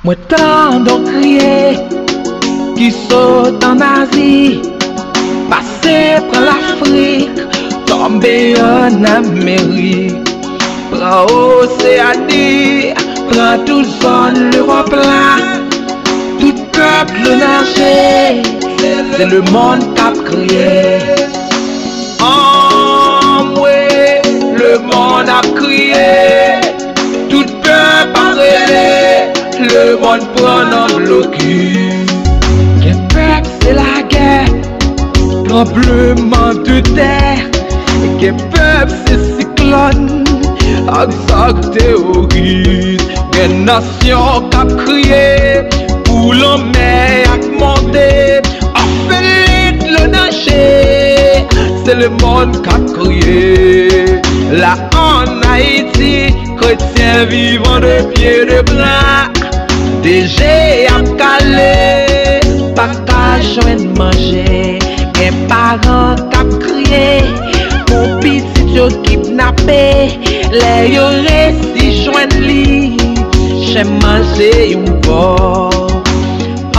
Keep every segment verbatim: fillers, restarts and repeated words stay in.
Mwen tande w kriye, ki sot ann Azi, pase pran Lafrik, tonbe ann Amerik, pran Oseyani, pran tout zòn Lewòp la. Tout pèp yo nan je, se lemonn k ap kriye. Anmwe, lemonn ap kriye. Tout pèp ap rele, lemonn pran nan blokis. Gen pèp se lagè, tranblemanntè. Gen pèp se siklòn ak zak teworis. Gen nasyon k ap kriye pou lanmè a monte. Anfeli dlo nan je, se lemonn k ap kriye. La ann Ayiti, kretyen vivan de pye de bra. De je ap kale, pa ka jwenn manje. Gen paran k ap kriye pou pitit yo kidnape. Lè yo resi jwenn li, chen manje yon bò.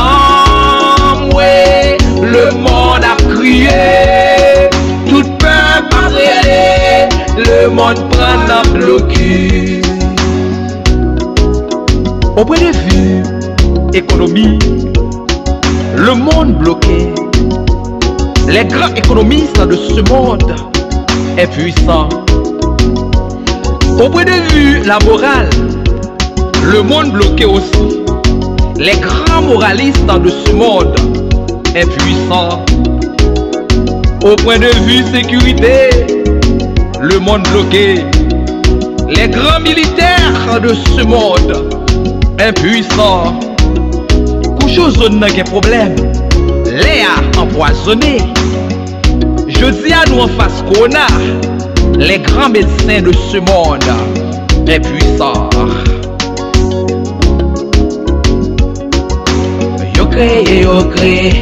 Anmwe, lemonn ap kriye. Tout pèp ap rele, lemonn pran nan blokis. Au point de vue économie, le monde bloqué. Les grands économistes de ce monde impuissants. Au point de vue la morale, le monde bloqué aussi. Les grands moralistes de ce monde impuissants. Au point de vue sécurité, le monde bloqué. Les grands militaires de ce monde impuissants. Kouch ozòn nan gen pwoblèm. Lè a anpwazonnen. Jodi a nou anfas kowona. Les grands médecins de ce monde impuissants. Yo kreye, yo kreye,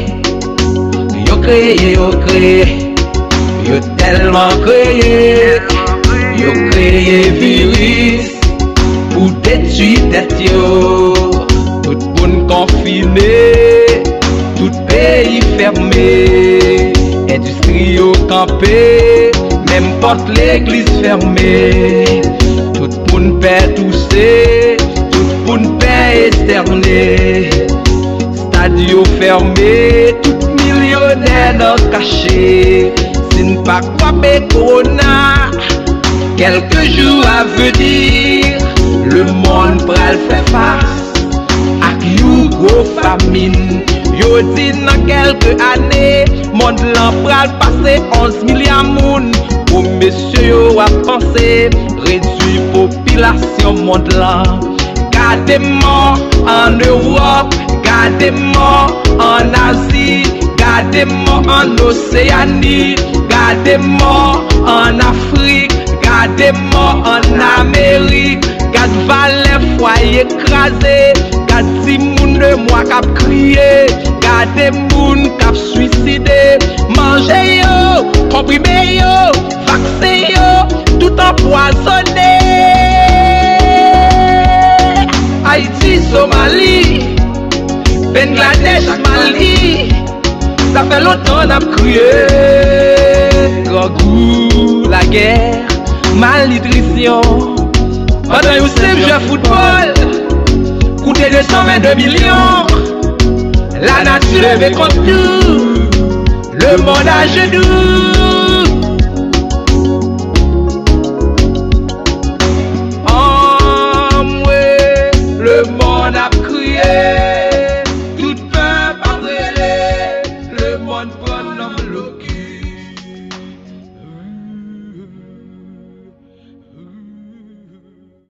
yo kreye, yo kreye, yo tèlman kreye, yo kreye viris pou detwi tèt yo. Tout moun konfine, tout peyi fèmen, endistri yo kanpe, menm pòt legliz fèmen. Tout moun pè touse, tout moun pè estène. Stad yo fèmen, tout milyonè nan kache. Si n pa kwape kowona, kèlke jou a vini, lemonn pral fè fas ak yon gwo famin. Yo di nan kèlke ane, mond lan pral pase onz milya moun. Gwo mesye yo ap panse redui popilasyon mond lan. Gade mò ann Ewòp, gade mò ann Azi, gade mò ann Oseyani, gade mò ann Afrik, gade mò ann Amerik. Gad valè fwaye kraze, gad timoun de mwa k ap kriye, gade moun k ap swiside. Manje yo, konprime yo, vaksen yo, tout anpwazonnen. Ayiti, Somali, Bangladèch, Mali, sa fè lontan n ap kriye. Grangou, lagè, malnitrisyon. Pandan yon senp jwè foutbòl koute de san venn de milyon, lanati leve kont nou, lemonn ajenou. Anmwe, lemonn ap kriye.